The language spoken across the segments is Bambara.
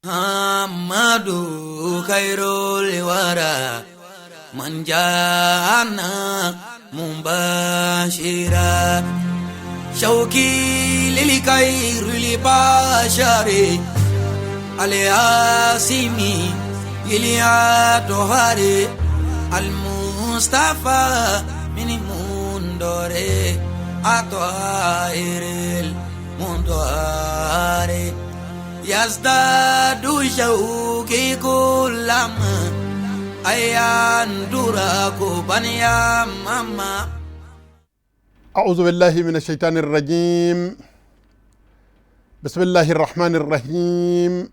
محمد خير الورى من جاءنا مبشرا شوقي للخير البشر الياسمي الأطهر المصطفى من مندر أطهر المنطهر يزداد شوقي كلما أيان دراك يا ماما. أعوذ بالله من الشيطان الرجيم. بسم الله الرحمن الرحيم.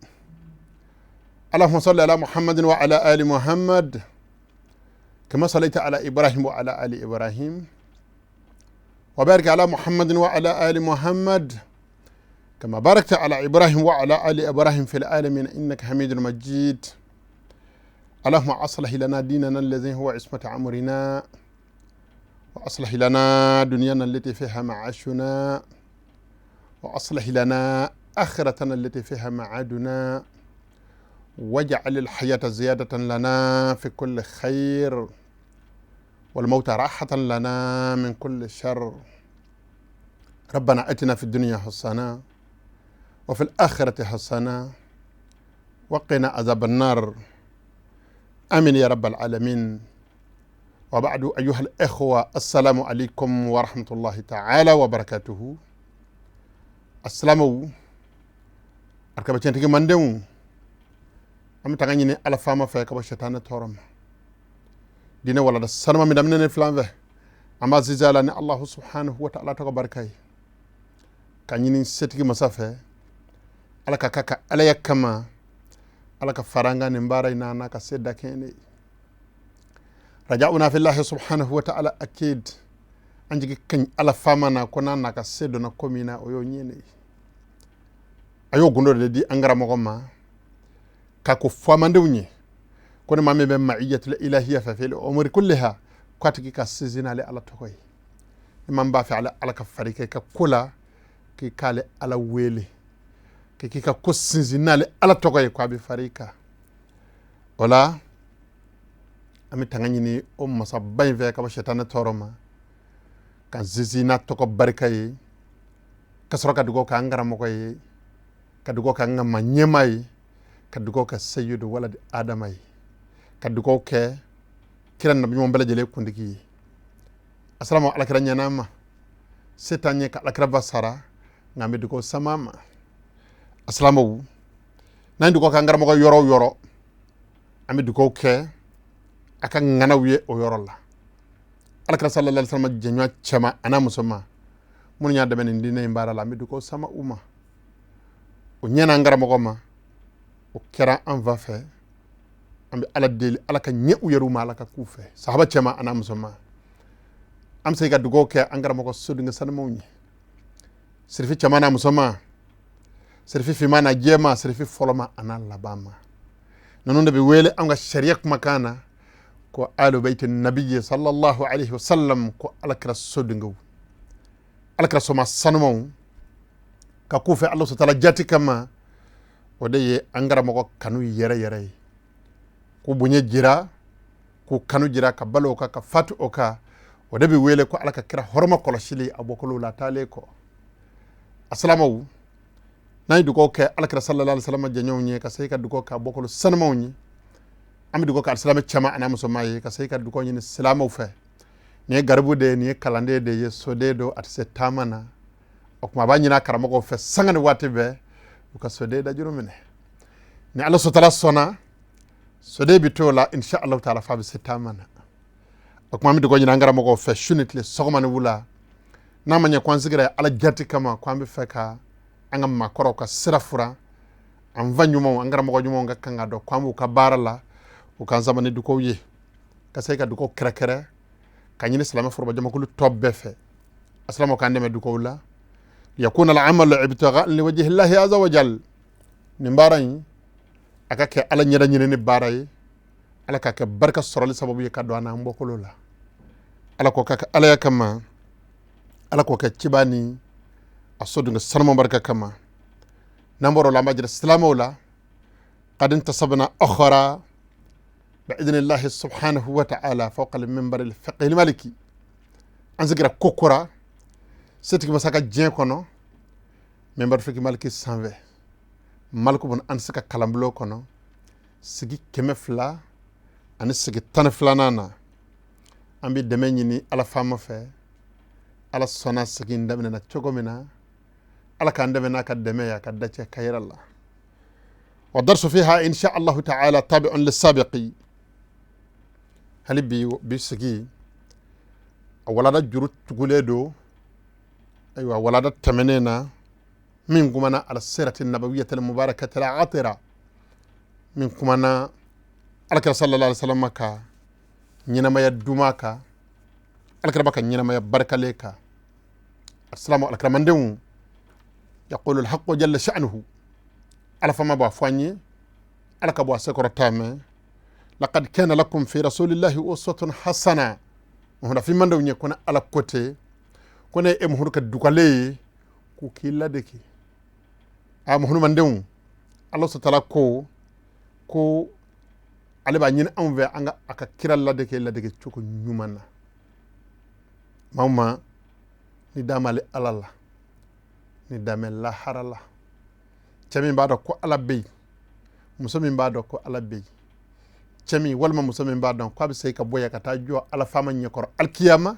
اللهم صل على محمد وعلى آل محمد كما صليت على إبراهيم وعلى آل إبراهيم، وبارك على محمد وعلى آل محمد كما باركت على إبراهيم وعلى آل إبراهيم في العالمين إنك حميد مجيد. اللهم أصلح لنا ديننا الذي هو عصمة أمرنا، وأصلح لنا دنيانا التي فيها معاشنا، وأصلح لنا آخرتنا التي فيها معادنا، واجعل الحياة زيادة لنا في كل خير، والموت راحة لنا من كل شر. ربنا أتنا في الدنيا حسنة وفي الآخرة حسنة وقنا عذاب النار، آمين يا رب العالمين. وبعد، أيها الإخوة، السلام عليكم ورحمة الله تعالى وبركاته. السلام arkaba tiɲɛtigi mandenw, an bɛ taga ɲini Ala faama fɛ ka bɔ sɛtanɛ tɔɔrɔ ma. Diinɛ walada sanuma min daminɛ ne filan fɛ, an b'a sinsin a la ni Alahu subhanahu wa ta'ala tɔgɔ barika ye, ka ɲini setigi masa fɛ, Ala ka ka alaya kama, Ala ka fara an kan nin baara in na n'a ka se da kɛɲɛ ne ye. Raja'una fillahi subhanahu wa ta'ala akid. An jigi kaɲi Ala faama na ko n'a n'a ka se donna ko min na, o y'o ɲɛ ne ye. A y'o gundo de di an karamɔgɔ ma k'a ko fɔ ye ko ni maa min bɛ ma'iyatul ilahiya fɛ fil umuri kulliha, ko a tigi ka sinsin n'ale Ala tɔgɔ ye. Ni maa min b'a fɛ ale Ala ka fari kɛ i ka ko la, k'i k'ale Ala wele, k'i ka ko sinsin n'ale Ala tɔgɔ ye, ko a bɛ fari kan. O la, an bɛ tanga ɲini o masaba in fɛ ka bɔ sɛtanɛ tɔɔrɔ ma, ka sinsin n'a tɔgɔ barika ye, ka sɔrɔ ka dugawu k'an karamɔgɔ ye, ka dugawu k'an ka maa ɲɛmaa ye, ka dugawu kɛ seyidu waladi Adama ye, ka dugawu kɛ kira nabi ɲuman bɛɛ lajɛlen kuntigi ye. Asalamu alakira ɲɛna ma se t'an ye ka alakira ba sara, nka an bɛ dugawu sama ma. Asalamu n'an ye dugawu k'an karamɔgɔ yɔrɔ o yɔrɔ, an bɛ dugawu kɛ a ka ŋanaw ye o yɔrɔ la. Alakira sallallahu alaihi wasallam jɛɲɔgɔn cɛman a n'a musoman minnu y'a dɛmɛ nin diinɛ in baara la, an bɛ dugawu sama u ma. O ɲɛna an karamɔgɔ ma, o kɛra an fa fɛ. An bɛ Ala deli, Ala ka ɲɛ u yɛrɛw ma, Ala ka k'u fɛ. Sahaba cɛman a n'a musoman, an bɛ se ka dugawu kɛ an karamɔgɔ sodenkɛ sanumaw ye, sirifi cɛman n'a musoman, sirifi finman n'a jɛman, sirifi fɔlɔma a n'a laban ma. Ninnu de bɛ wele an ka sariya kumakan na ko alu bayti nabiyyi sallallahu alaihi wasallam, ko alakira sodenkɛw, alakira soma sanumaw, ka k'u fɛ Ala sutala jati kama. O de ye an karamɔgɔ kanu yɛrɛ yɛrɛ ye, k'u bonya jira, k'u kanu jira, ka balo o kan, ka fatu o kan. O de bɛ wele ko Ala ka kira hɔrɔma kɔlɔsili a bɔkolow la taalen kɔ. Asalamaw, n'an ye dugawu kɛ alakira sallallahu alaihi wasallam jɛɲɔgɔnw ye, ka se ka dugawu kɛ a bɔkolo sanumaw ye, an bɛ dugawu kɛ alisilamɛ cɛman a n'a musoman ye, ka se ka dugawu ɲini silamɛw fɛ. Nin ye garibu de ye, nin ye kalanden de ye, soden don, a tɛ se taama na. O tuma a b'a ɲini a karamɔgɔw fɛ sanga ni waati bɛɛ, u ka soden dajuru minɛ. Ni Ala sotala sɔnna, soden bɛ to o la insha Allah taala f'a bɛ se taama na. O tuma an bɛ dugawu ɲini an karamɔgɔw fɛ su ni tile, sɔgɔma ni wula. N'a ma ɲɛ ko an sigira Ala jati kama, ko an bɛ fɛ ka an ka maakɔrɔw ka sira furan, an fa ɲumanw, an karamɔgɔ ɲumanw ka kan ka dɔn ko an b'u ka baara la, u k'an sama ni dugawu ye, ka se ka dugawu kɛrɛkɛrɛ ka ɲini silamɛ foroba jamakulu tɔ bɛɛ fɛ. Asalamaw, k'an dɛmɛ dugawu la. Yakuna al-amalu ibtigha liwajhi llahi azza wa jal. Nin baara in, a ka kɛ Ala ɲɛda ɲinini baara ye, Ala k'a kɛ barika sɔrɔli sababu ye ka don an n'an bɔkolo la. Ala k'o kɛ alaya kama, Ala k'o kɛ ciba ni a sodenkɛ sanuman barika kama. N'an bɔra o la, an b'a jira silamɛw la. قد انتصبنا أخرى بإذن الله سبحانه وتعالى فوق المنبر الفقه المالكي. An sigira kokura setigi masa ka diɲɛ kɔnɔ, minbar fiqh maliki sanfɛ, maliku bun an se ka kalanbulon kɔnɔ, sigi 212nan na. An bɛ dɛmɛ ɲini Ala faama fɛ. Ala sɔnna sigi in daminɛna cogo min na, Ala k'an dɛmɛ n'a ka dɛmɛ ye, a ka dacɛ ka yɛrɛ la. والدرس فيها إن شاء الله تعالى تابع للسابق. Hali bi, bi sigi a walada juru tugulen don, ayiwa, walada tɛmɛnen na min kumana على السيرة النبوية المباركة العطرة, min kumana Alakira صلى الله عليه وسلم ka ɲɛnamaya duman kan, Alakira ka ɲɛnamaya barikalen kan. Asalamu alakiramandenw. يقول الحق جل شأنه, Ala fama b'a fɔ an ye, Ala ka bɔ a sekɔrɔ taamɛ: لقد كان لكم في رسول الله أسوة حسنة. Muhunda fimandenw ye ko Ala ko ten ko ne e Muhudu ka dugale ye k'u k'i ladege. A muhudumandenw, Ala sɔtala ko ko ale b'a ɲini anw fɛ an ka a ka kira ladege, ladege cogo ɲuman na. Maa o maa ni damale Ala la, ni damɛ lahara la, cɛ min b'a dɔn ko Ala bɛ yen, muso min b'a dɔn ko Ala bɛ yen, cɛ min walima muso min b'a dɔn ko a bɛ se ka bɔ yan ka taa jɔ Ala faama ɲɛkɔrɔ alikiyama,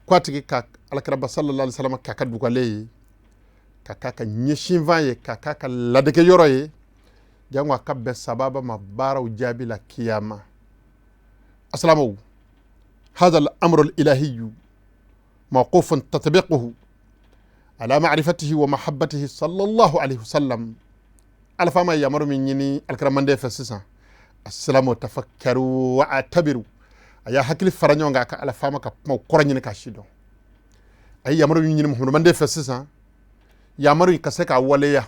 ko a tigi ka Alakiraba صلى الله عليه وسلم k'a ka dugale ye, ka k'a ka ɲɛsinfan ye, ka k'a ka ladege yɔrɔ ye, jango a ka bɛn sababa ma baaraw jaabi la kiyama. Asalamaw, هذا الأمر الإلهي موقوف تطبيقه على معرفته ومحبته صلى الله عليه وسلم. Ala faama ye yamaru min ɲini alkiramanden fɛ sisan, asalamu تفكروا واعتبروا, a y'a hakili fara ɲɔgɔn kan ka Ala faama ka kumaw kɔrɔ ɲini k'a si dɔn. A ye yamaru min ɲini muhammadumanden fɛ sisan, yamaru in ka se k'a waleya,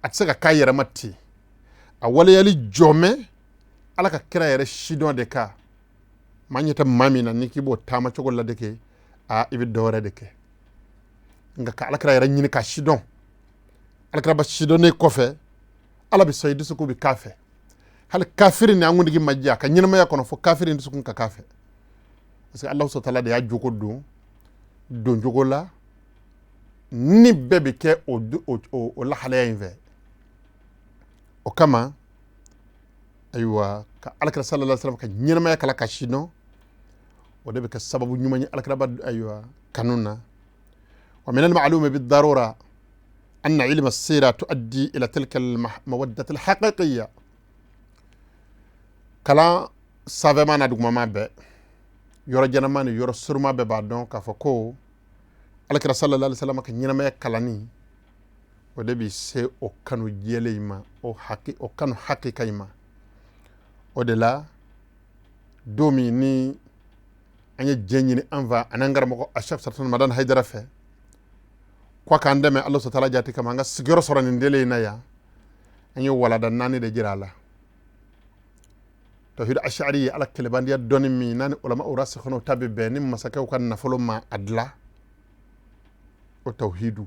a tɛ se ka k'a yɛrɛ ma ten. A waleyali jɔmɛ Ala ka kira yɛrɛ sidɔn de kan. Maa ɲɛ tɛ maa min na, n'i k'i b'o taama cogo ladege, a i bɛ dɔ wɛrɛ de kɛ. Nka ka Alakira yɛrɛ ɲini ka sidɔn, Alakiraba sidɔnnen kɔfɛ, Ala bɛ sɔn i dusukun bɛ k'a fɛ. Hali kafiri ni an kuntigi ma diya a ka ɲɛnamaya kɔnɔ, fo kafiri ni dusukun ka k'a fɛ, parce que Alahu sɔtala de y'a jogo don don cogo la ni bɛɛ bɛ kɛ o lahalaya in fɛ. O kama, ayiwa, ka Alakira صلى الله عليه وسلم ka ɲɛnamaya kala ka sidɔn, o de bɛ kɛ sababu ɲuman ye Alakiraba, ayiwa, kanu na. ومن المعلوم بالضرورة أن علم السيرة تؤدي إلى تلك المودة الحقيقية. Kalan safɛma n'a dugumama bɛɛ, yɔrɔ jɛnɛma ni yɔrɔ suruma bɛɛ b'a dɔn k'a fɔ ko Alakira صلى الله عليه وسلم ka ɲɛnamaya kalanni, o de bi se o kanu jɛlen in ma, o haki, o kanu hakika in ma. O de la, don min ni an ye diɲɛ ɲini an fa ani an karamɔgɔ Ashaf Sartana Madani Hayidara fɛ ko k'an dɛmɛ Ala sɔtala jati kama, an ka sigiyɔrɔ sɔrɔ nin délai in na yan, an ye walada naani de jira a la. Tawhid ashari ye Ala kɛlɛbandiya dɔnni min n'a ni ulama rasikhunaw ta bɛ bɛn ni masakɛw ka nafolo ma a dilan, o tawhidu,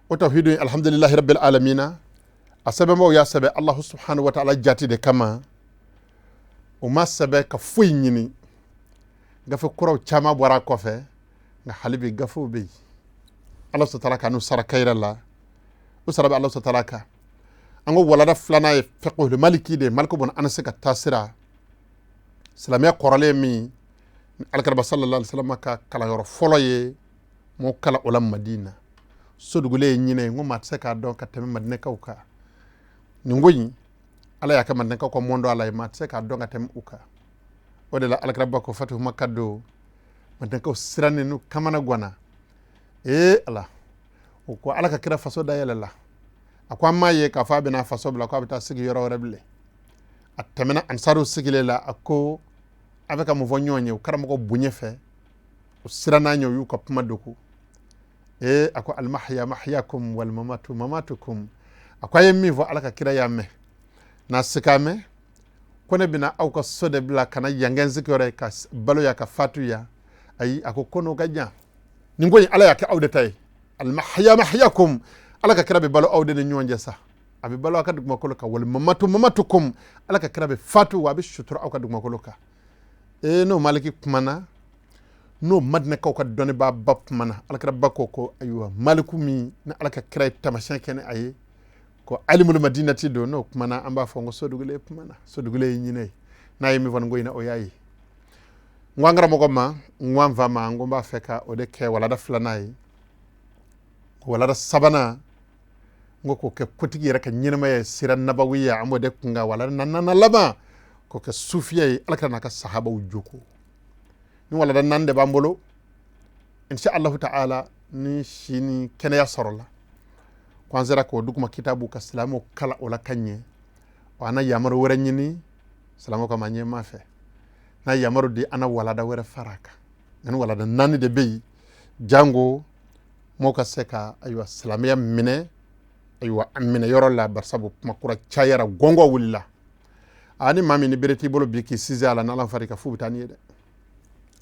o tawhidu, الحمد لله رب العالمين, a sɛbɛnbaw y'a sɛbɛn Allahu سبحانه وتعالى jati de kama. O ma sɛbɛn ka foyi ɲini. Gafe kuraw caman bɔra a kɔfɛ, nka hali bi gafew bɛ yen. Ala sɔtala ka n'u sara kayira la, u sara bɛ Ala sɔtala kan. An ko walada filanan ye fiqhul maliki de, maliku bɔn an se ka taasira silamɛya kɔrɔlen min Alakiraba صلى الله عليه وسلم ka kalanyɔrɔ fɔlɔ ye m'o kala o la Madina. Sodugulen ye ɲinɛ n ko maa tɛ se k'a dɔn ka tɛmɛ Madinɛkaw kan. Nin ko in, Ala y'a kɛ Madinɛkaw ka mɔndɔ ala ye, maa tɛ se k'a dɔn ka tɛmɛ u kan. O de la, Alakiraba ko fatihu Maka don, Madinɛkaw sirannen n'u kamana ganna. Ee Ala, o ko Ala ka kira faso dayɛlɛ la. A ko an m'a ye k'a fɔ a bɛna faso bila ko a bɛ taa sigi yɔrɔ wɛrɛ bilen. A tɛmɛna ansaruw sigilen la, a ko a bɛ ka mun fɔ ɲɔgɔn ye? O karamɔgɔ bonya fɛ, o siranna ɲɛ, o y'u ka kuma dogo. Ee, a ko المحيا محياكم والممات مماتكم. A ko a ye min fɔ, Ala ka kira y'a mɛn n'a se k'a mɛn ko ne bɛna aw ka so de bila ka na yangɛn sigiyɔrɔ ye, ka balo ya, ka fatu ya. Ayi, a ko ko n'o ka jan, nin ko in, Ala y'a kɛ aw de ta ye. المحيا محياكم, Ala ka kira bɛ balo aw de ni ɲɔgɔn cɛ sa. A bɛ balo aw ka dugumakolo kan, wal mamatu mamatukum, Ala ka kira bɛ fatu wa a bɛ sutura aw ka dugumakolo kan. Ee, n'o Maliki kumana, n'o Madinɛkaw ka dɔnnibaaba kumana, Alakira ba ko ko ayiwa, Maliku min ni Ala ka kira ye taamasiyɛn kɛ ni a ye ko alimul madinati don, n'o kumana, an b'a fɔ n ko sodugulen kumana, sodugulen ye ɲinɛ ye, n'a ye min fɔ nin ko in na, o y'a ye. N ko an karamɔgɔ ma, n ko an fa ma, n ko n b'a fɛ ka o de kɛ walada filanan ye. Walada sabanan, n ko k'o kɛ kotigi yɛrɛ ka ɲɛnamaya ye, sira nabawiya, an b'o de kun kan. Walada naaninan laban, k'o kɛ sufiya ye, Ala kira n'a ka sahabaw joko. Ni walada naani de b'an bolo, insha Allahu ta'ala, ni si ni kɛnɛya sɔrɔla, ko an sera k'o duguma kitabu ka silamɛw kalan o la ka ɲɛ, wa an na yamaru wɛrɛ ɲini silamɛw kama ɲɛma fɛ, n'a yamaru di, an na walada wɛrɛ fara a kan. Nka ni walada naani de bɛ yen, jango mɔgɔw ka se ka ayiwa silamɛya minɛ, ayiwa a minɛ yɔrɔ la, barisabu kuma kura cayara, gɔngɔ wulila. A ni maa min ni bere t'i bolo bi k'i sinsin a la, n'Ala far'i kan, f'u bɛ taa n'i ye dɛ.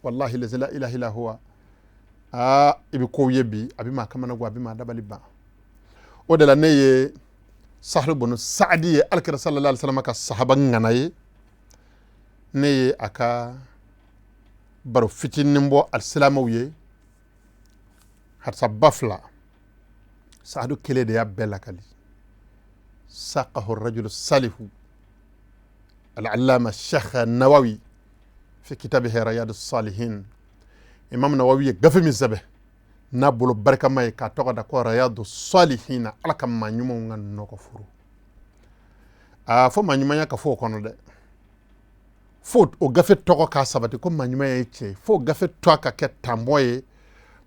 Wallahi lazi la ilaha illa huwa, aa, i bɛ kow ye bi, a bɛ maa kamana gan, a bɛ maa dabali ban. O de la ne ye Sahlu bun Saadi ye, Alakira sallallahu alaihi wasallam ka sahaba ŋana ye, ne ye a ka baro fitinin bɔ alisilamɛw ye, hadisa ba fila, Saadu kelen de y'a bɛɛ lakali. Saqahu rajulu salihu al-allama Sheikh Nawawi fi kitabihi Riyadu Salihin. Imam Nawawi ye gafe min sɛbɛn n'a bolo barikama ye k'a tɔgɔ da ko Riyadu Salihina, Ala ka maa ɲumanw ka nɔgɔ foro. Aa, fo maa ɲumanya ka fɔ o kɔnɔ dɛ, fo o gafe tɔgɔ k'a sabati ko maa ɲumanya ye tiɲɛ ye, fo o gafe tɔgɔ ka kɛ tanbɔ ye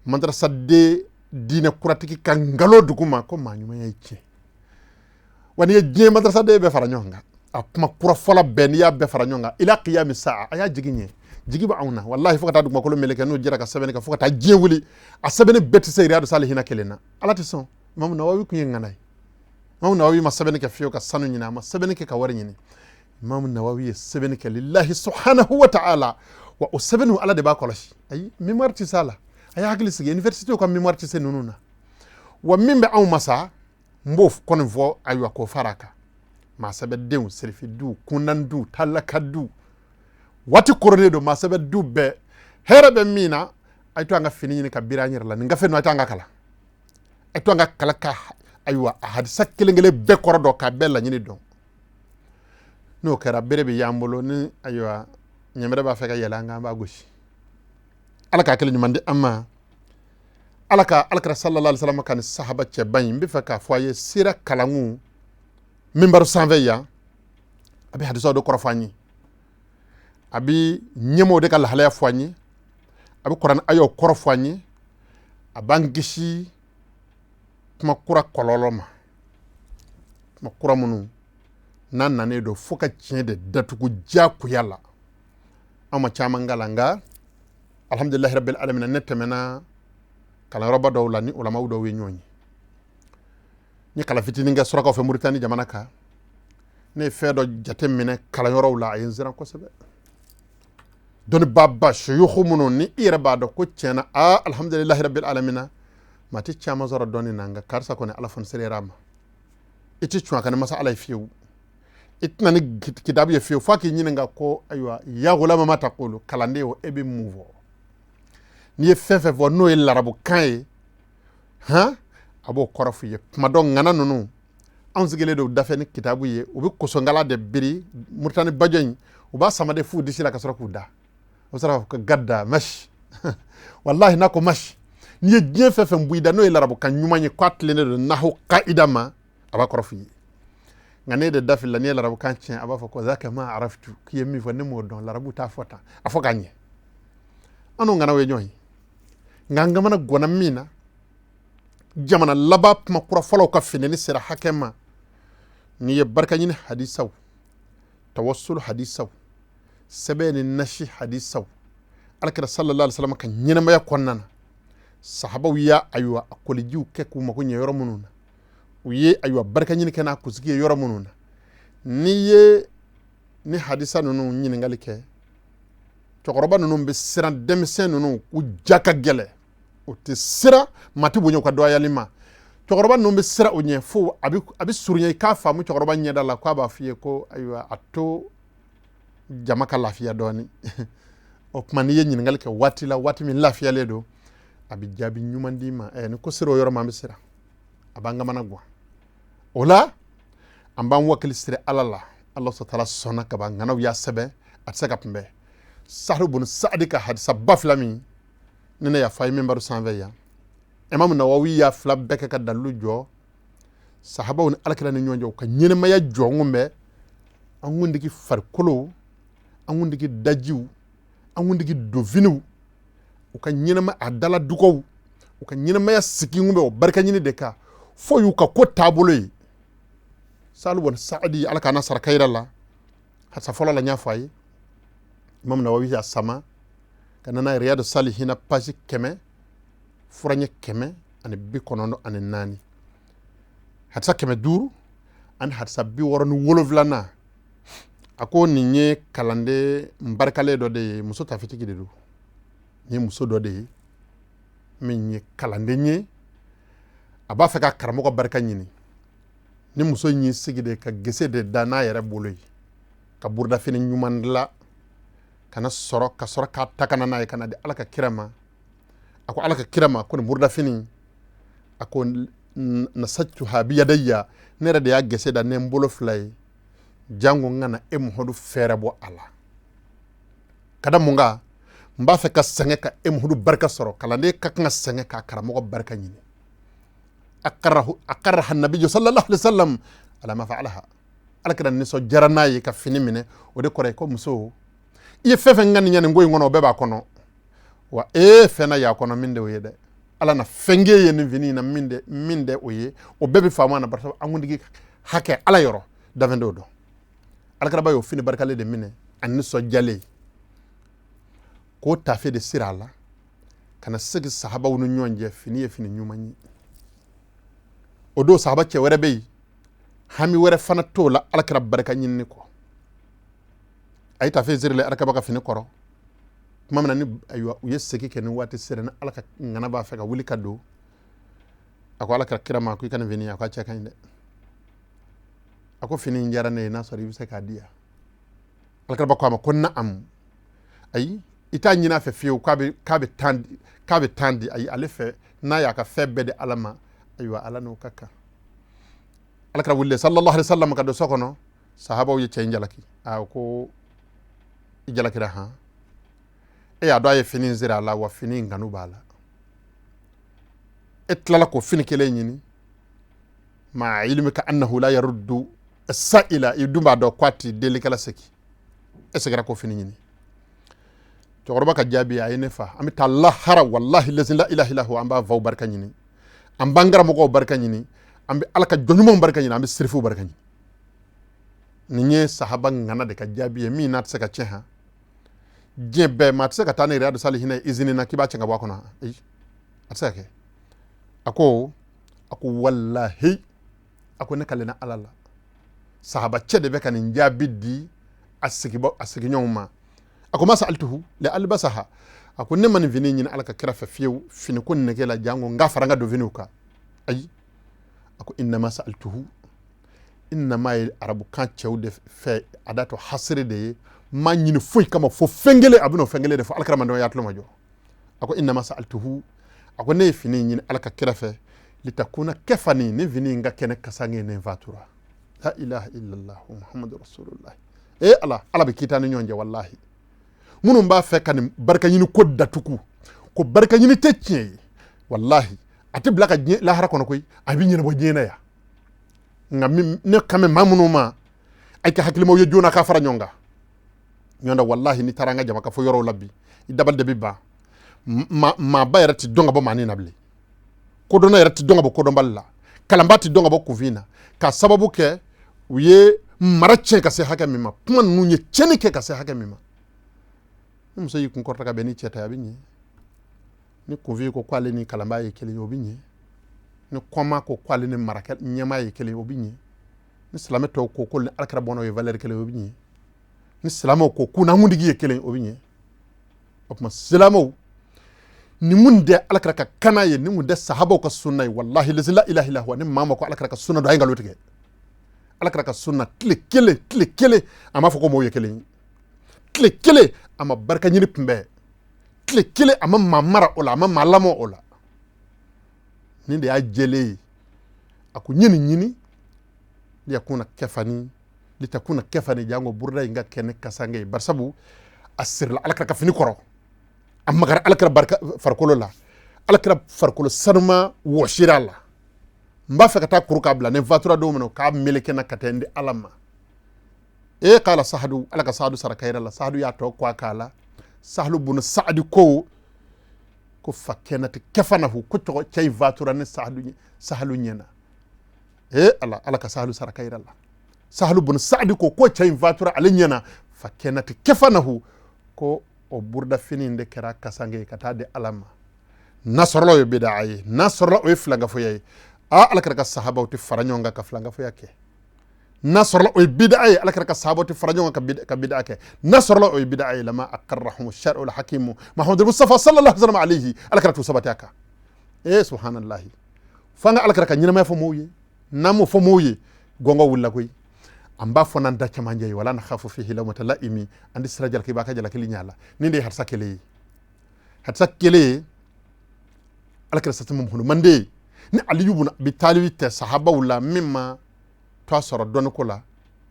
madrasaden diinɛ kuratigi ka nkalon duguma ko maa ɲumanya ye tiɲɛ. Wa n'i ye diɲɛ madrasaden bɛɛ fara ɲɔgɔn kan, a kuma kura fɔla bɛɛ, n'i y'a bɛɛ fara ɲɔgɔn kan, ila qiyami saa, a y'a jigi ɲɛ, jigi bɛ anw na wallahi, fo ka taa dugumakolo meleke n'u jɛra ka sɛbɛnni kɛ, fo ka taa diɲɛ wuli, a sɛbɛnni bɛɛ tɛ se Riyadu Salihina kelen na. Ala tɛ sɔn. Imamu Nawawi tun ye ŋana ye. Imamu Nawawi ma sɛbɛnni kɛ fiyewu ka sanu ɲini, a ma sɛbɛnni kɛ ka wari ɲini. Imamu Nawawi ye sɛbɛnni kɛ lillahi subhanahu wa ta'ala, wa o sɛbɛnniw, Ala de b'a kɔlɔsi. Ayi, mémoire tɛ s'a la, a y'a hakili sigi, université ka mémoire tɛ se ninnu na. Wa min bɛ anw ma sa, n b'o kɔni fɔ, ayiwa, k'o fara a kan, maa sɛbɛdenw, serifiduw, kundanduw, talakaduw, waati koronnen don, maa sɛbɛduw bɛɛ, hɛrɛ bɛ min na, a ye to an ka fini ɲini ka biri an yɛrɛ la. Nin gafe ninnu, a ye to an ka kalan, a ye to an ka kalan ka ayiwa a hadisa kelen kelen bɛɛ kɔrɔ dɔn, k'a bɛɛ laɲini dɔn. N'o kɛra, bere bɛ y'an bolo ni ayiwa ɲɛmɛrɛ b'a fɛ ka yɛlɛ an kan, an b'a gosi. Ala k'a kelen ɲuman di an ma. Ala ka Alakira sallallahu alaihi wasallam ka ni sahaba cɛba in, n bɛ fɛ k'a fɔ a ye sira kalankun minbaru sanfɛ yan, a bɛ hadisaw de kɔrɔ fɔ an ye, a bɛ ɲɛmɔgɔw de ka lahalaya fɔ an ye, a bɛ kuranɛ ayaw kɔrɔ fɔ an ye, a b'an kisi kuma kura kɔlɔlɔ ma, kuma kura minnu n'a nanen don fo ka tiɲɛ de datugu diyagoya la. An ma caman kalan, nka alhamdulilahi rabbil alamin, ne tɛmɛna kalanyɔrɔba dɔw la ni ulamaw dɔw ye ɲɔgɔn ye. N ye kalan fitinin kɛ surakaw fɛ Muritani jamana kan. Ne ye fɛn dɔ jate minɛ kalanyɔrɔw la, a ye n siran kosɛbɛ. Dɔnnibaaba suyuhu minnu ni i yɛrɛ b'a dɔn ko tiɲɛna, aa, alhamdulilahi rabbil alamin, maa tɛ caman sɔrɔ dɔnni na, nka karisa kɔni, Ala fana sereyara a ma. I tɛ cun a kan ni masala ye fiyewu, i tɛna ni kitabu ye fiyewu f'a k'i ɲininka ko ayiwa, ya gulama ma taqulu, kalanden o, e bɛ mun fɔ? N'i ye fɛn fɛn fɔ n'o ye larabukan ye, han, a b'o kɔrɔ f'i ye. Kuma dɔ ŋana ninnu, anw sigilen don dafɛ ni kitabu ye, u bɛ kosongala de biri Muritani bajɔ in, u b'a sama de f'u disi la ka sɔrɔ k'u da, o sɔrɔ k'a fɔ ko gadda mash. Wallahi, n'a ko mash, n'i ye diɲɛ fɛn fɛn bɔ i da n'o ye larabukan ɲuman ye, k'a tilennen don nahu kaida ma, a b'a kɔrɔ f'i ye. Nka n'e de da filila, n'i ye larabukan tiɲɛ, a b'a fɔ ko zaka ma araftu, k'i ye min fɔ ne m'o dɔn, larabu t'a fɔ tan, a fɔ k'a ɲɛ. An n'o ŋanaw ye ɲɔgɔn ye, nka an kamana gwanna min na, jamana laban kuma kura fɔlɔw ka finɛni sera hakɛ ma, n'i ye barika ɲini hadisaw, tawassul hadisaw, sɛbɛn ni nasi hadisaw, Alakira sallallahu alaihi wasallam ka ɲɛnamaya kɔnɔna na, sahabaw y'a ayiwa a kolijiw kɛ k'u mako ɲɛ yɔrɔ minnu na, u ye ayiwa barika ɲini kɛ n'a kunsigi ye yɔrɔ minnu na, n'i ye ni hadisa ninnu ɲininkali kɛ, cɛkɔrɔba ninnu bɛ siran, denmisɛn ninnu u ja ka gɛlɛn, u tɛ siran, maa tɛ bonya u ka dɔgɔyali ma. Cɛkɔrɔba ninnu bɛ siran o ɲɛ fo a bɛ surunya i k'a faamu cɛkɔrɔba ɲɛda la k'a b'a f'i ye ko ayiwa, a to jama ka lafiya dɔɔni. O tuma n'i ye ɲininkali kɛ waati la, waati min lafiyalen don, a bɛ jaabi ɲuman d'i ma. Ni ko sera o yɔrɔ ma, an bɛ siran, a b'an kamana gan. O la, an b'an wakili siri Ala la. Ala taala sɔnna ka ban, ŋanaw y'a sɛbɛn, a tɛ se ka kunbɛn. Sahlu bun Saadi ka hadisa ba fila min ni ne y'a fɔ a ye minbaru sanfɛ yan, Imamu Nawawi y'a fila bɛɛ kɛ ka dalilu jɔ sahabaw ni alakira ni ɲɔgɔn cɛ, u ka ɲɛnɛmaya jɔnkun bɛ an kuntigi farikolo, an kuntigi dajiw, an kuntigi donfiniw, u ka ɲɛnɛma a dala dugaw, u ka ɲɛnɛmaya sigikun bɛ o barika ɲini de kan, fo y'u ka ko taabolo ye. Sahlu bun Saadi, Ala k'an sara kayira la, hadisa fɔlɔ la n y'a fɔ a ye, Imam Nawawi y'a sama ka nana Riyadu Salihina page 194, hadisa 500 ani hadisa 67nan. A ko nin ye kalanden barikalen dɔ de ye, muso tafetigi de don. Nin ye muso dɔ de ye min ye kalanden ye, a b'a fɛ ka karamɔgɔ barika ɲini. Ni muso in y'i sigi de ka gese de da n'a yɛrɛ bolo ye, ka burudafini ɲuman dilan ka na sɔrɔ ka sɔrɔ k'a ta ka na n'a ye ka na di Ala ka kira ma. A ko Ala ka kira ma ko nin burudafini, a ko nasajtuha biyadayya, ne yɛrɛ de y'a gese da ne n bolo fila ye, jango n kana e Muhamadu fɛɛrɛ bɔ a la. Ka da mun kan? N b'a fɛ ka sɛgɛn ka e Muhamadu barika sɔrɔ. Kalanden ka kan ka sɛgɛn k'a karamɔgɔ barika ɲini. Aqarraha nabiyyu sallallahu alaihi wasallam ala ma fa'alaha. Ala kira nisɔndiyara n'a ye ka fini minɛ. O de kɔrɔ ye ko muso, i ye fɛn fɛn ŋaniya nin ko in kɔnɔ, o bɛɛ b'a kɔnɔ. Wa ee, fɛn na y'a kɔnɔ min de o ye dɛ, Ala na fɛn k'e ye nin fini in na min de o ye, o bɛɛ bɛ faamu a na. Barisa an kuntigi hakɛ Ala yɔrɔ dafɛn t'o dɔn. Alakiraba y'o fini barikalen de minɛ, a nisɔndiyalen k'o tafe de siri a la ka na segi sahabaw ni ɲɔgɔn cɛ. Fini ye fini ɲuman ye. O don, sahaba cɛ wɛrɛ bɛ yen, hami wɛrɛ fana t'o la alakira barika ɲinini kɔ. A ye tafe sirilen alakira ka fini kɔrɔ tuma min na, ni ayiwa u ye segi kɛ, ni waati sera ni Ala ka ŋana b'a fɛ ka wuli ka don, a ko Ala ka kira ma ko i ka nin fini, a ko a cɛ ka ɲi dɛ. A ko fini in diyara ne ye, n'a sɔrɔ i bɛ se k'a di yan. Alakira ko a ma ko na'am. Ayi, i t'a ɲini a fɛ fiyewu k'a bɛ tan di, k'a bɛ tan di. Ayi, ale fɛ n'a y'a ka fɛn bɛɛ di Ala ma, ayiwa, Ala n'o ka kan. Alakira wulila sallallahu alaihi wasallam ka don so kɔnɔ. Sahabaw ye cɛ in jalaki. A ko i jalakira han, e y'a dɔn a ye fini in siri a la, wa fini in kanu b'a la, e tilala k'o fini kelen ɲini. Ma ilmika annahu la yaruddu sa'ila, i dun b'a dɔn k'a ti delikɛla segi, e seginna k'o fini ɲini. Cɛkɔrɔba ka jaabi a ye ne fa, an bɛ taa lahara, wallahi lazi la ilaha illa huwa, an b'a faw barika ɲini, an b'an karamɔgɔw barika ɲini, an bɛ Ala ka jɔnɲumanw barika ɲini, an bɛ sirifuw barika ɲini. Nin ye sahaba ŋana de ka jaabi ye min n'a tɛ se ka tiɲɛ han. Diɲɛ bɛɛ maa tɛ se ka taa ni Riyadu Salihina ye izini na k'i b'a cɛ ka bɔ a kɔnɔ. Ayi, a tɛ se ka kɛ. A ko walahi, a ko ne kalenna Ala la. Sahaba cɛ de bɛ ka nin jaabi di a sigibɔ a sigiɲɔgɔnw ma. A ko ma sa'altuhu li albasaha, a ko ne ma nin fini ɲini Ala ka kira fɛ fiyewu fini ko nege la, jango n ka fara n ka donfiniw kan. Ayi, a ko innama sa'altuhu, innama ye arabukan cɛw de fɛ a da to hasiri de ye, ma ɲini foyi kama fo fɛn kelen. A bɛn'o fɛn kelen de fɔ, alakira man y'a tulo ma jɔ. A ko innama sa'altuhu, a ko ne ye fini ɲini Ala ka kira fɛ litakuna kafani, ni fini in ka kɛ ne kasange ne fatura. La ilaha illallah Muhammadu rasulullah. E Ala, Ala bɛ kita ni ɲɔgɔn cɛ. Wallahi, minnu b'a fɛ ka nin barika ɲini ko datugu, ko barika ɲini tɛ tiɲɛ ye, wallahi a tɛ bila ka diɲɛ lahara kɔnɔ koyi, a bɛ ɲɛnabɔ diɲɛ na yan. Nka ne kan bɛ maa minnu ma, a ka hakilimaw ye joona k'a fara ɲɔgɔn kan ɲɔgɔn da. Wallahi, n'i taara an ka jama ka fɔ yɔrɔw la bi, i dabali de bɛ ban. Maaba yɛrɛ tɛ dɔn ka bɔ maanin na bilen, kodɔnna yɛrɛ tɛ dɔn ka bɔ kodɔnbali la, kalanba tɛ dɔn ka bɔ kunfin na, ka sababu kɛ u ye mara tiɲɛ ka se hakɛ min ma, kuma ninnu ye tiɲɛni kɛ ka se hakɛ min ma. Ni muso y'i kun kɔrɔta ka bɛn ni cɛ ta ye, a bɛ ɲɛ. Ni kunfin ko k'ale ni kalanba ye kelen ye, o bɛ ɲɛ. Ni kɔma ko k'ale ni marakɛ ɲɛmaa ye kelen ye, o bɛ ɲɛ. Ni silamɛ tɔw ko ko ni alakira bɔnnaw ye valeur kelen ye, o bɛ ɲɛ. Ni silamɛw ko k'u n'an kuntigi ye kelen ye, o bɛ ɲɛ. O tuma silamɛw, Nin mun tɛ alakira ka kana ye, nin mun tɛ sahabaw ka sunna ye. Walahi lazi la ilaha illa huwa, ni maa ma ko alakira ka sunna don, a ye nkalon tigɛ. Alakira ka sunna tile kelen, tile kelen a m'a fɔ ko mɔgɔw ye kelen ye. Tile kelen a ma barika ɲini kunbɛn. Tile kelen a ma maa mara o la, a ma maa lamɔ o la. Nin de y'a jɛlen ye. A ko n ye nin ɲini liyakuna kafani, litakuna kafani, jango buruda in ka kɛ ne kasange ye. Barisabu a sirila alakira ka fini kɔrɔ, a magara alakira barika farikolo la, alakira farikolo sanuma wɔsira a la. N b'a fɛ ka taa kuru k'a bila, ni n fatura don min na, k'a meleke na ka taa n di ala ma. E kala sahadu, ala ka sahadu sara kayira la. Sahadu y'a tɔ kɔ a k'a la. Sahadu bunu saadi ko fa kɛnɛti kɛfanahu, ko tɔgɔ cɛ in fatura ne sahadu, sahalu ɲɛna. E ala, ala ka sahalu sara kayira la. Sahalu bunu saadi ko cɛ in fatura ale ɲɛna, fa kɛnɛti kɛfanahu, ko o burudafini in de kɛra kasange ka taa di ala ma. N'a sɔrɔla o ye bidaa ye, n'a sɔrɔla o ye filankafoya ye, aa, ala kira ka sahabaw tɛ fara ɲɔgɔn kan ka filankafoya kɛ. N'a sɔrɔla o ye bidaa ye, ala kira ka sahabaw tɛ fara ɲɔgɔn kan ka bidaa kɛ. N'a sɔrɔla o ye bidaa ye, lama aqarrahum shar'u al-hakimu Muhammadu Mustafa sallallahu alaihi wasallam alayhi, ala kira t'u sabati a kan. E subhanallahi, f'an ka ala kira ka ɲɛnamaya fɔ mɔgɔw ye. N'an m'o fɔ mɔgɔw ye, gɔngɔ wulila koyi. An b'a fɔ n'an da camancɛ ye, wala nakhafu fihi lawmata la'imi, an tɛ sira jalaki b'a ka jalakili ɲɛ la. Nin de ye hadisa kelen ye. Hadisa kelen ye ala kira sati muhammadu mande ni aliyu bun abi talibi tɛ sahabaw la min ma to a sɔrɔ dɔnniko la.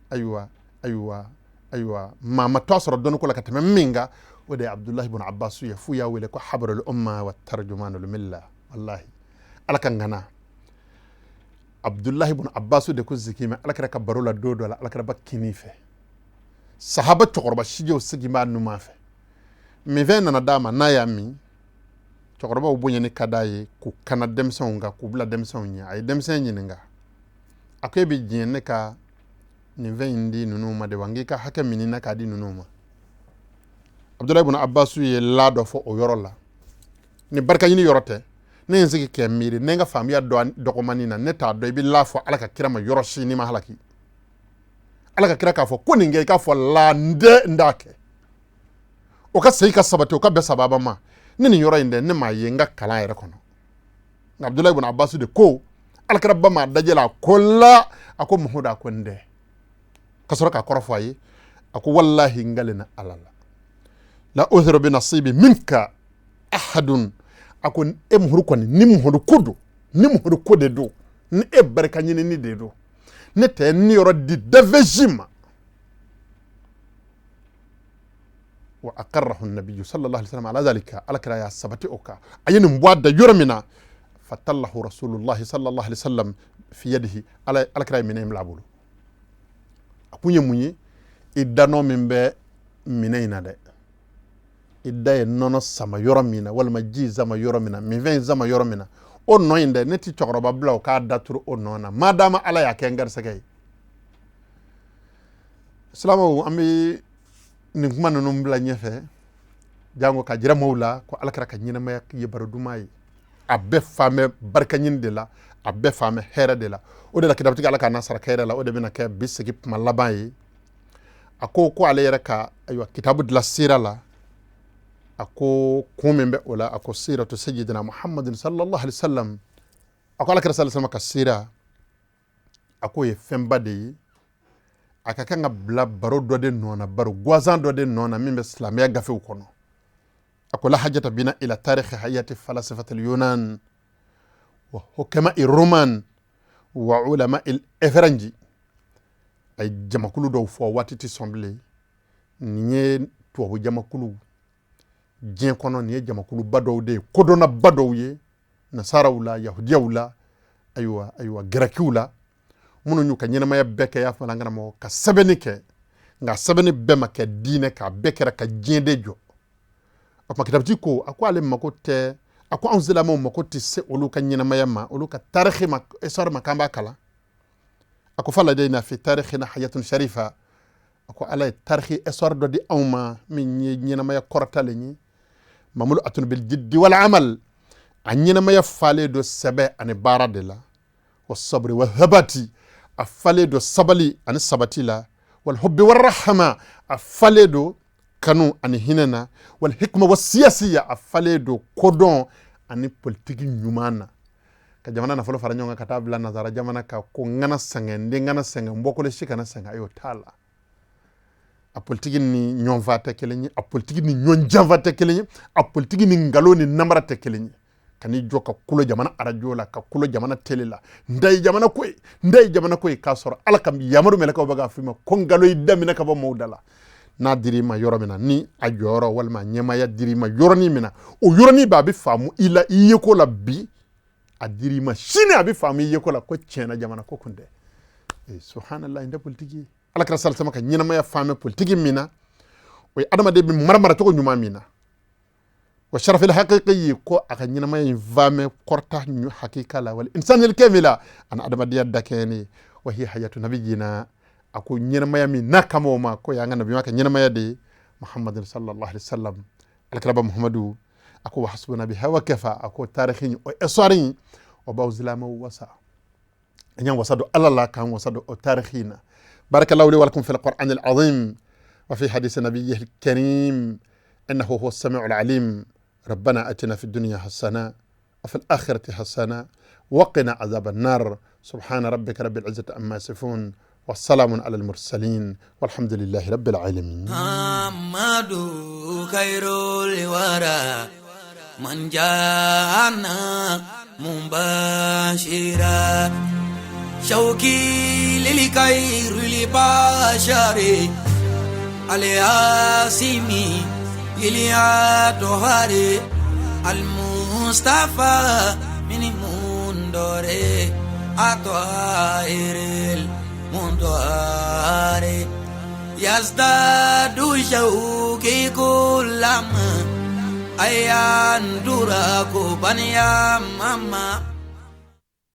Ayiwa, ayiwa, ayiwa, maa ma to a sɔrɔ dɔnniko la ka tɛmɛ min kan, o de ye abdulahi bun abbasu ye. F'u y'a wele ko habrul umma wa tarjumanul milla. Wallahi, ala ka ŋana abdulahi bun abbasu de ko sigi mɛ alakira ka baro la don dɔ la, alakira ba kini fɛ, sahaba cɛkɔrɔba sijɛw sigi b'a numan fɛ. Minfɛn nana d'a ma, n'a y'a min, cɛkɔrɔbaw bonyani ka d'a ye k'u kana denmisɛnw kan, k'u bila denmisɛnw ɲɛ. A ye denmisɛn ɲininka, a ko e bɛ diɲɛ ne ka nin fɛn in di ninnu ma de wa, n k'i ka hakɛ min na k'a di ninnu ma? Abdulahi bun abbasu ye la dɔ fɔ o yɔrɔ la. Ni barika ɲini yɔrɔ tɛ, ne ye n sigi kɛ miiri, ne ka faamuya dɔgɔmani na, ne t'a dɔn i bɛ la fɔ ala ka kira ma yɔrɔ si n'i ma halaki. Ala ka kira k'a fɔ ko nin kɛ, i k'a fɔ la, n tɛ, n t'a kɛ, o ka segin ka sabati, o ka bɛn sababa ma. Ne nin yɔrɔ in dɛ, ne m'a ye n ka kalan yɛrɛ kɔnɔ. Nka abdulayi ibn abbas de ko alakira ba ma dajɛ la, a ko la, a ko mahudu, a ko n tɛ, ka sɔrɔ k'a kɔrɔ fɔ a ye. A ko walahi, n kalenna ala la, la uthiru bi nasibi minka ahadun. A ko e muhuru kɔni, ni muhuru ko don, ni muhuru ko de don, ni e barika ɲinini de don, ne tɛ n niyɔrɔ di dafɛn ma. Wa aqarrahu nabiyyu sallallahu alaihi wasallam ala zalika, ala kira y'a sabati o kan. A ye nin bɔ a da yɔrɔ min na, fatallahu rasulullahi sallallahu alaihi wasallam fi yadihi, ala ala kira ye minɛn in bila a bolo. A kun ye mun ye? I danɔ min bɛ minɛn in na dɛ, i da ye nɔnɔ sama yɔrɔ min na, walima ji sama yɔrɔ min na, minfɛn in sama yɔrɔ min na, o nɔ in dɛ, ne ti cɛkɔrɔba bila o k'a daturu o nɔ na, madama ala y'a kɛ n garisɛgɛ ye. Silamɛw, an bɛ nin kuma ninnu bila ɲɛfɛ jango ka jira maaw la ko ala kira ka ɲɛnamaya ye baro duman ye. A bɛɛ fan bɛ barika ɲini de la, a bɛɛ fan bɛ hɛrɛ de la. O de la kitabutigi, ala k'a n'a sara hɛrɛ la, o de bɛna kɛ bi sigi kuma laban ye. A ko ko ale yɛrɛ ka, ayiwa, kitabu dilan sira la, a ko kun min bɛ o la, a ko siratu sayyidina muhammadin sallallahu alaihi wasallam, a ko ala kira sallallahu alaihi wasallam ka sira, a k'o ye fɛnba de ye. A ka kan ka bila baro dɔ de nɔ na, baro gansan dɔ de nɔ na min bɛ silamɛya gafew kɔnɔ. A ko la hajata bina ila tarikhi hayati falasifatil yunan wa hukama roman wa ulama il eferanji. A ye jamakulu dɔw fɔ, waati tɛ sɔn bilen. Nin ye tubabu jamakulu diɲɛ kɔnɔ, nin ye jamakuluba dɔw de ye, kodɔnnaba dɔw ye, nasaraw la, yahudiyaw la, ayiwa, ayiwa, gɛrɛkiw la, minnu y'u ka ɲɛnamaya bɛɛ kɛ, y'a fɔ an karamɔgɔ, ka sɛbɛnni kɛ. Nka sɛbɛnni bɛɛ ma kɛ diinɛ kan, a bɛɛ kɛra ka diɲɛ de jɔ. O tuma kitabutigi ko, a ko ale mako tɛ, a ko anw silamɛw mako tɛ se olu ka ɲɛnamaya ma, olu ka tarikhi ma, histoire ma, k'an b'a kalan. A ko faladayna fi tarikhina hayatun sharifa, a ko ala ye tarikhi histoire dɔ di anw ma min ye ɲɛnamaya kɔrɔtalen ye, mamlu'atun bil jiddi wal amal, a ɲɛnamaya falen don sɛbɛ ani baara de la, wa sabri wa thabati, a falen don sabali ani sabati la, wal hubbi war rahma, a falen don Kanu ani hinɛ na, wal hikma wa siyasiya, a falen don kodɔn ani politiki ɲuman na. Ka jamana nafolo fara ɲɔgɔn kan ka taa bila nazara jamana kan ko n kana sɛgɛn, n den kana sɛgɛn, n bɔkolo si kana sɛgɛn, ayi, o t'a la. A politiki ni ɲɔnfa tɛ kelen ye, a politiki ni ɲɔn janfa tɛ kelen ye, a politiki ni nkalon ni namara tɛ kelen ye. Ka n'i jɔ ka kulo jamana arajo la, ka kulo jamana tele la, n da ye jamana ko ye, n da ye jamana ko ye, k'a sɔrɔ Ala ka yamaru mɛlɛkɛw bɛ k'a f'i ma ko nkalon y'i daminɛ ka bɔ maaw da la. N'a dir'i ma yɔrɔ min na, ni a jɔyɔrɔ walima ɲɛmaaya dir'i ma yɔrɔnin min na, o yɔrɔnin bɛɛ a bɛ faamu i la, i yeko la bi. A dir'i ma sini, a bɛ faamu i yeko la ko tiɲɛna jamana ko kun tɛ. Subhanallah, n tɛ politiki ye. Ala kira salisama ka ɲɛnamaya faamu politiki min na, o ye adamaden bɛ mara maracogo ɲuman min na. Wa sharafil haqiqi, ko a ka ɲɛnamaya in faamɛ kɔrɔta hakika la, wal insanil kamila, ani adamadenya dakɛɲɛni. Wa hiya hayatu nabiyina, a ko ɲɛnamaya min n'a kama o ma ko y'an ka nabiɲuman ka ɲɛnamaya de ye, Muhammadin sallallahu alaihi wasallam, alakiraba Muhammadu. A ko wa hasbuna biha wa kafa. A ko tarikhi in, o histoire in, o b'aw silamɛw wasa. An y'an wasa don Ala la k'an wasa don o tarikhi in na. Barakallahu li wa lakum fil qur'an al azim wa fi hadith nabiyyihi al karim, innahu huwa as-sami'u al alim. Rabbana atina fid dunya hasana wa fil akhirati hasana wa qina adhab an-nar. Subhana rabbika rabbil izzati amma yasifun wa salamun ala al-mursalin, walhamdulillahi rabbil alamin. Muhammadu khairul wara man jana mubashira shauki lil khairil bashari al-asimi iliatohari al-Mustafa min mundore atoairil mundoare yazdadu shauki kulama ayandura kubaniya mama.